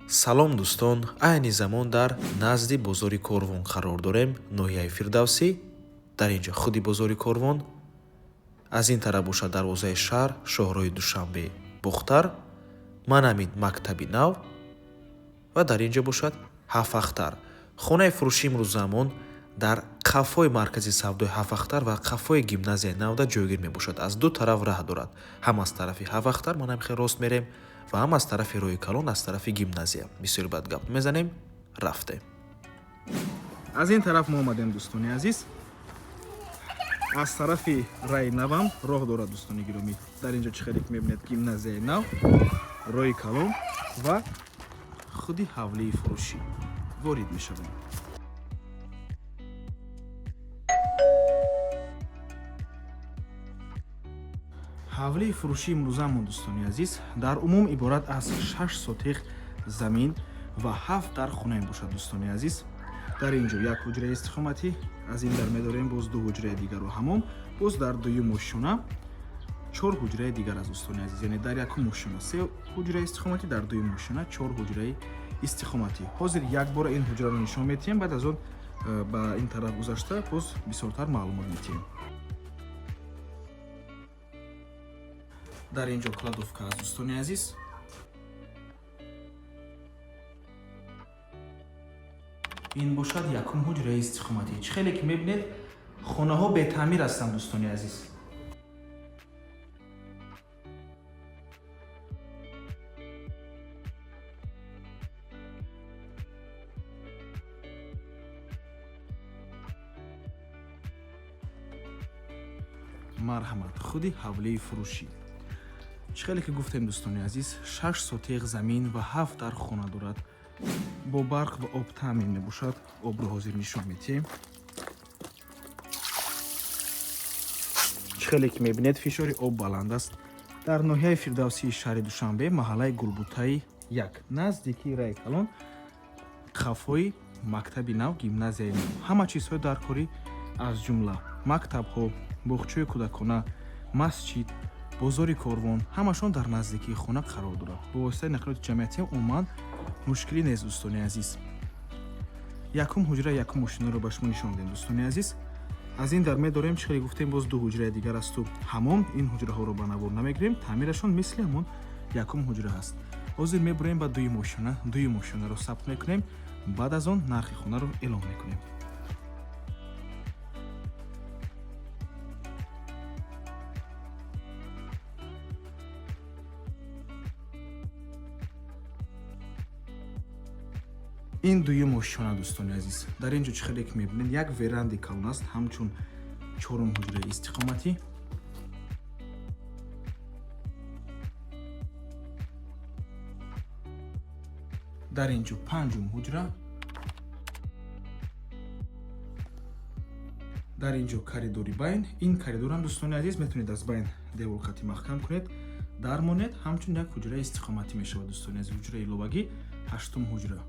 Салом, дӯстон! Айни замон дар назди бозори Корвон қарор дорем, ноҳияи Фирдавсӣ. Дар ин ҷо худи бозори Корвон, аз ин тараф бошад дарвозаи шаҳр, шоҳроҳи Душанбе Бохтар, ман ҳамин мактаби нав ва дар ин ҷо бошад Ҳафахтар. Хонаи фурӯшии имрӯзамон дар қафои маркази савдои Ҳафахтар ва қафои гимназияи навда ҷойгир мебошад. Аз ду тараф раҳ дорад, ҳам аз тарафи Ҳафахтар, ман ҳам хел рост мерем, ва ҳам аз тарафи роҳи калон, аз тарафи гимназия. Бисёр бад гап мезанем, рафтем. Аз ин тараф мо омадем, дӯстони азиз, аз тарафи раи навам роҳ дорад, дӯстони гиромӣ. Дар ин ҷо чӣ хеле ки мебинед, гимназияи нав, роҳи калон ва худи ҳавлии фурӯшӣ. Ворид мешавем. Ҳавлии фурӯшии имрӯзамон, дӯстони азиз, дар умум иборат аз 6 сотих замин ва 7 дар хона мебошад, дӯстони азиз. Дар ин ҷо як ҳуҷраи истиқоматӣ, аз ин дар медорем боз ду ҳуҷраи дигару ҳамом, боз дар дуюм ошёна чор ҳуҷраи дигар аст, дӯстони азиз. Яъне дар якум ошёна се ҳуҷраи истиқоматӣ, дар дуюм ошёна чор ҳуҷраи истиқоматӣ. Ҳозир якбора ин ҳуҷраро нишон медиҳем, баъд аз он ба ин тараф гузашта боз бисёртар маълумот медиҳем. Дар ин ҷо кладовка аст, дӯстони азиз. Ин бошад якум ҳуҷраи истиқоматӣ. Чӣ хеле ки мебинед, хонаҳо бетаъмир ҳастанд, дӯстони азиз. Марҳамат, худи ҳавлии фурӯшӣ. Чӣ хеле ки гуфтем, дӯстони азиз, 6 сотиқ замин ва 7 дар хона дорад. Бо барқ ва об таъмин мебошад. Обро ҳозир нишон медиҳем. Чӣ хеле ки мебинед, фишори об баланд аст. Дар ноҳияи Фирдавсии шаҳри Душанбе, маҳаллаи Гулбутаи 1, наздикии раи калон, қафои мактаби нав, гимназияи нав. Ҳама чизҳои даркорӣ, аз ҷумла мактабҳо, боғчаи кӯдакона, масҷид, бозори Корвон, ҳамашон дар наздикии хона қарор дорад. Бо воситаи нақлиёти ҷамъиятӣ умуман мушкилӣ нест, дӯстони азиз. Якум ҳуҷра, якум мошинаро ба шумо нишон додем, дӯстони азиз. Аз ин дар медорем, чӣ хеле гуфтем, боз ду ҳуҷраи дигар асту ҳамом. Ин ҳуҷраҳоро ба навор намегирем, таъмирашон мисли ҳамон якум ҳуҷра ҳаст. Ҳозир мебурем ба дуюм ошёна, дуюм ошёнаро сабт мекунем, баъд аз он нархи хонаро эълон мекунем. Ин дуюм ошёна, дӯстони азиз. Дар ин ҷо чӣ хеле ки мебинед, як веранди калон аст, ҳамчун чорум ҳуҷраи истиқоматӣ. Дар ин ҷо панҷум ҳуҷра, дар ин ҷо коридори байн. Ин коридорам, дӯстони азиз, метавонед аз байн деворхати маҳкам кунед, дармонед, ҳамчун як ҳуҷраи истиқоматӣ мешавад, дӯстони азиз. Ҳуҷраи иловагӣ, ҳаштум ҳуҷра.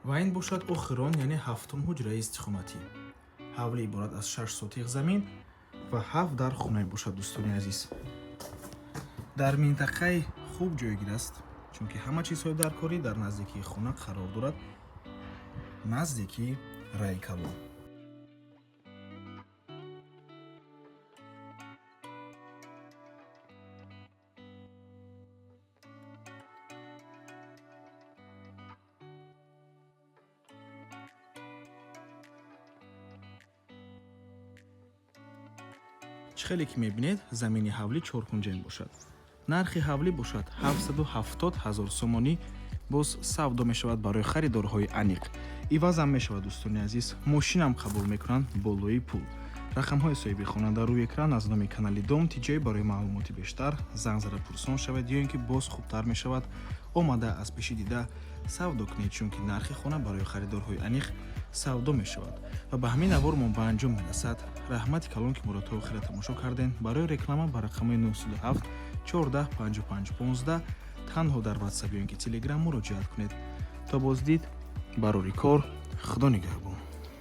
Ва ин бошад охирон, яъне ҳафтум ҳуҷраи истиқоматӣ. Ҳавлӣ иборат аз 6 сотиқ замин ва 7 дар хона бошад, дӯстони азиз. Дар минтақаи хуб ҷойгир аст, чунки ҳама чизҳои даркорӣ дар наздикии хона қарор дорад, наздикии раи калон. Чӣ хеле ки мебинед, замини ҳавлӣ чоркунҷа мебошад. Нархи ҳавлӣ бошад 770 ҳазор сомонӣ, боз савдо мешавад барои харидорҳои аниқ. Ивазам мешавад, дӯстони азиз, мошинам қабул мекунанд болои пул. Рақамҳои соҳиби хона дар рӯи экран. Аз номи канали Дом Тиҷои барои маълумоти бештар занг зада пурсон шавед, ё ин ки боз хубтар мешавад омада аз пеши дида савдо кунед, чунки нархи хона барои харидорҳои аниқ савдо мешавад. Ва ба ҳамин навормон ба анҷом мерасад. Раҳмати калон, ки моро то охира тамошо кардем. Барои реклама ба рақамҳои 907 14 55 15 танҳо дар ватсап ё ин ки телеграм муроҷиат кунед. То боздид, барори кор, худо нигаҳбон.